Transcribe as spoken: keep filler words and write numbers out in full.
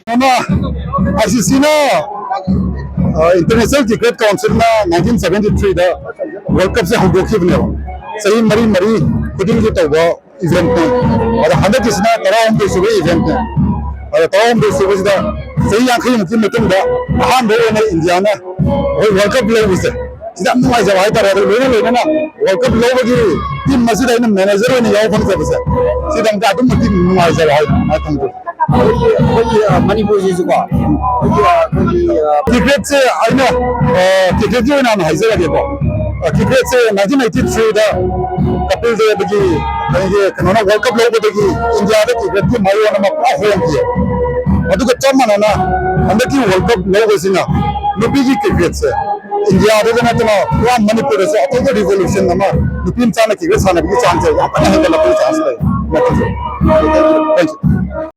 ꯑꯃ, I C ꯁꯤꯅ, ꯑ, International Cricket Councilꯅ nineteen seventy threeꯗ World Cupꯁꯦ ꯍꯧꯗꯣꯛꯈꯤꯕꯅꯦꯕ꯫ ꯆꯍꯤ ꯃꯔꯤ ꯃꯔꯤ ꯈꯨꯗꯤꯡꯒꯤ ꯇꯧꯕ eventꯅꯤ꯫ ꯑꯗ ꯍꯟꯗꯛꯀꯤꯁꯤꯅ ꯇꯔꯥꯍꯨꯝꯗꯣꯏ ꯁꯨꯕ eventꯅꯤ꯫ ꯑꯗ ꯇꯔꯥꯍꯨꯝꯗꯣꯏ ꯁꯨꯕꯁꯤꯗ ꯆꯍꯤ ꯌꯥꯡꯈꯩꯃꯨꯛꯀꯤ ꯃꯇꯨꯡꯗ ꯑꯍꯥꯟꯕ ꯑꯣꯏꯅ ꯏꯟꯗꯤꯌꯥꯅ ꯑꯩꯈꯣꯏ World Cup ꯂꯧꯕꯁꯦ, ꯁꯤꯗ ꯌꯥꯝ ꯅꯨꯡꯉꯥꯏꯖꯕ ꯍꯥꯏꯇꯥꯔꯦ꯫ ꯑꯗꯨ ꯂꯣꯏꯅ ꯂꯣꯏꯅꯅ World Cup ꯂꯧꯕꯒꯤ team ꯑꯁꯤꯗ ꯑꯩꯅ manager ꯑꯣꯏꯅ ꯌꯥꯎꯕ ꯐꯪꯖꯕꯁꯦ, ꯁꯤꯗ ꯑꯃꯨꯛꯀ ꯑꯗꯨꯛꯀꯤ ꯃꯇꯤꯛ ꯅꯨꯡꯉꯥꯏꯖꯕ ꯍꯥꯏ, ꯍꯥꯏ ꯐꯪꯖꯩ꯫ ꯑꯩꯈꯣꯏꯒꯤ, ꯑꯩꯈꯣꯏꯒꯤ, ꯑ, ꯃꯅꯤꯄꯨꯔꯁꯤꯁꯨꯀꯣ, ꯑꯩꯈꯣꯏꯒꯤ, ꯑ, ꯑꯩꯈꯣꯏꯒꯤ, ꯑ, Cricketꯁꯦ ꯑꯩꯅ, ꯑ, cricketꯀꯤ ꯑꯣꯏꯅ ꯍꯥꯟꯅ ꯍꯥꯏꯖꯔꯒꯦꯀꯣ꯫ ꯑ, cricketꯁꯦ nineteen eighty threeꯗ ꯀꯄꯤꯜ ꯗꯦꯕꯒꯤ, ꯑꯩꯈꯣꯏꯒꯤ ꯀꯩꯅꯣꯅ World Cup ꯂꯧꯕꯗꯒꯤ ꯏꯟꯗꯤꯌꯥꯗ cricketꯀꯤ ꯃꯥꯌꯣꯟ ꯑꯃ ꯄꯨꯔꯥ ꯍꯣꯡꯈꯤ꯫ ꯑꯗꯨꯒ ꯆꯞ ꯃꯥꯟꯅꯅ ꯍꯟꯗꯛꯀꯤ World Cup ꯂꯧꯕꯁꯤꯅ ꯅꯨꯄꯤꯒꯤ cricketꯁꯦ ꯏꯟꯗꯤꯌꯥꯗ ꯅꯠꯇꯅ ꯄꯨꯔꯥ ꯃꯅꯤꯄꯨꯔꯗꯁꯨ ꯑꯆꯧꯕ revolution ꯑꯃ, ꯅꯨꯄꯤ ꯃꯆꯥꯅ cricket ꯁꯥꯟꯅꯕꯒꯤ ꯆꯥꯡꯁꯦ ꯌꯥꯝ ꯀꯟꯅ ꯍꯦꯟꯒꯠꯂꯛꯄꯒꯤ chance ꯂꯩ꯫ Thank you꯫